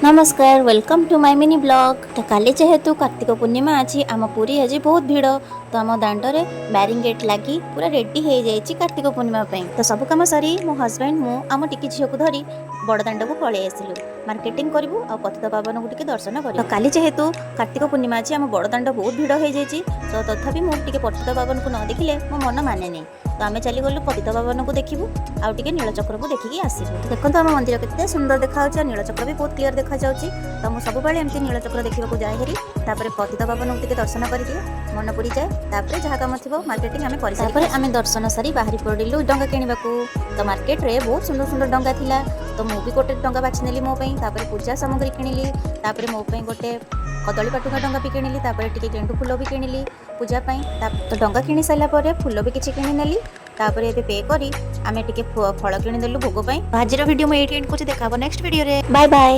ନମସ୍କାର, welcome to my mini vlog। ତ କାଲି ଯେହେତୁ କାର୍ତ୍ତିକ ପୂର୍ଣ୍ଣିମା ଅଛି, ଆମ ପୁରୀ ଆଜି ବହୁତ ଭିଡ଼। ତ ଆମ ଦାଣ୍ଡରେ ବ୍ୟାରିକେଡ୍ ଲାଗି ପୁରା ରେଡ଼ି ହେଇଯାଇଛି କାର୍ତ୍ତିକ ପୂର୍ଣ୍ଣିମା ପାଇଁ। ତ ସବୁ କାମ ସାରି ମୋ ହଜବେଣ୍ଡ, ମୁଁ ଆମ ଟିକି ଝିଅକୁ ଧରି ବଡ଼ ଦାଣ୍ଡକୁ ପଳେଇ ଆସିଲୁ। ମାର୍କେଟିଂ କରିବୁ ଆଉ ପତିତ ପାବନକୁ ଟିକେ ଦର୍ଶନ କରିବୁ। ତ କାଲି ଯେହେତୁ କାର୍ତ୍ତିକ ପୂର୍ଣ୍ଣିମା ଅଛି, ଆମ ବଡ଼ ଦାଣ୍ଡ ବହୁତ ଭିଡ଼ ହେଇଯାଇଛି। ତ ତଥାପି ମୁଁ ଟିକେ ପତିତ ପାବନକୁ ନ ଦେଖିଲେ ମୋ ମନ ମାନେନି। ତ ଆମେ ଚାଲିଗଲୁ, ପତିତ ପାବନକୁ ଦେଖିବୁ ଆଉ ଟିକେ ନୀଳଚକ୍ରକୁ ଦେଖିକି ଆସିବୁ। ତ ଦେଖନ୍ତୁ, ଆମ ମନ୍ଦିର କେତେ ସୁନ୍ଦର ଦେଖାଯାଉଛି ଆଉ ନୀଳଚକ୍ର ବି ବହୁତ କ୍ଲିୟର ଦେଖାଯାଉଛି। ତ ମୁଁ ସବୁବେଳେ ଏମିତି ନୀଳଚକ୍ର ଦେଖିବାକୁ ଯାଏ ହେରି। ତାପରେ ପତିତ ପାବନକୁ ଟିକେ ଦର୍ଶନ କରିଦିଏ, ମନ ପୁରିଯାଏ। ତାପରେ ଯାହା କାମ ଥିବ ମାର୍କେଟିଂ ଆମେ କରି, ତାପରେ ଆମେ ଦର୍ଶନ ସାରି ବାହାରି ପଡ଼ିଲୁ ଡଙ୍ଗା କିଣିବାକୁ। ତ ମାର୍କେଟରେ ବହୁତ ସୁନ୍ଦର ସୁନ୍ଦର ଡଙ୍ଗା ଥିଲା। ତ ମୁଁ ବି ଗୋଟେ ଡଙ୍ଗା ବାଛି ନେଲି ମୋ ପାଇଁ। ତାପରେ ପୂଜା ସାମଗ୍ରୀ କିଣିଲି। ତାପରେ ମୋ ପାଇଁ ଗୋଟେ କଦଳୀ ପାଟୁକା ଡଙ୍ଗା ବି କିଣିଲି। ତାପରେ ଟିକେ ଗେଣ୍ଡୁ ଫୁଲ ବି କିଣିଲି ପୂଜା ପାଇଁ। ତ ଡଙ୍ଗା କିଣି ସାରିଲା ପରେ ଫୁଲ ବି କିଛି କିଣିନେଲି। ତାପରେ ଏବେ ପେ କରି ଆମେ ଟିକେ ଫଳ କିଣିଦେଲୁ ଭୋଗ ପାଇଁ। ଆଜିର ଭିଡ଼ିଓ ମୁଁ ଏଇଠି ଏଣ୍ଡ କରୁଛି। ଦେଖା ହବ ନେକ୍ସଟ ଭିଡ଼ିଓରେ। Bye bye.